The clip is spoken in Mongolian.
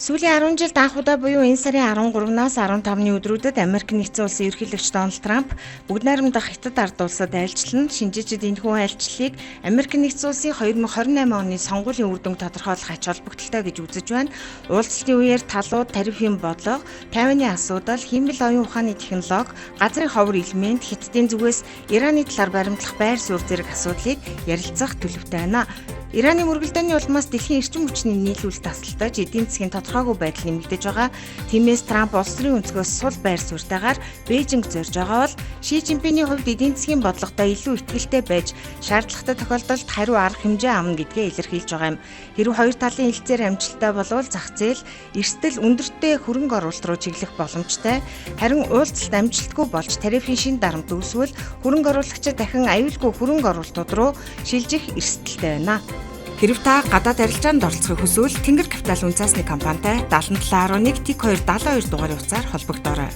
Сүүлийн 10 жилд анх удаа буюу энэ сарын 13-наас 15-ны өдрүүдэд Америк нэгдсэн улсын ерөнхийлөгч Дональд Трамп бүгд найрамдах Хятад ард улсад айлчлан шинжээчид энэхүү айлчлалыг Америк нэгдсэн улсын 2028 оны сонгуулийн үр дүнг тодорхойлох ач холбогдолтой гэж үзэж байна. Уулзалтын үеэр талууд тарифын бодлого, Тайваны асуудал, хиймэл оюун ухааны технологи, газрын ховор элемент, Хятадын зүгээс Ираны талаар баримтлах байр суурь зэрэг асуудлыг ярилцах төлөвтэй байна. Ираны мөргөлдөөний улмаас дэлхийн эрчим хүчний нийлүүлэлт тасалтаж эдийн засгийн тодорхойгүй байдал нэмэгдэж байгаа. Тиймээс Трамп улс төрийн өнцгөөс сул байр суурьтайгаар Бээжинг зорж байгаа бол Ши Цзиньпины хувьд эдийн засгийн бодлогодоо илүү итгэлтэй байж шаардлагатай тохиолдолд хариу арга хэмжээ авна гэдгээ илэрхийлж байгаа юм. Хэрвээ хоёр талын хэлцээр амжилттай болвол зах зээл эрсдэл өндөртэй хөрөнгө оруулалт руу чиглэх боломжтой. Харин уулзалт амжилтгүй болж тарифын шинэ дарамт үүсвэл хөрөнгө оруулагчид дахин аюулгүй хөрөнгө оруулалтууд руу шилжих эрсдэлтэй байна. Хэрв та гадаад арилжаанд оролцохыг хүсвэл Тэнгэр Капитал үнэ цаасны компанитай 7711 тэг 2 72 дугаарын утсаар холбогдоорой.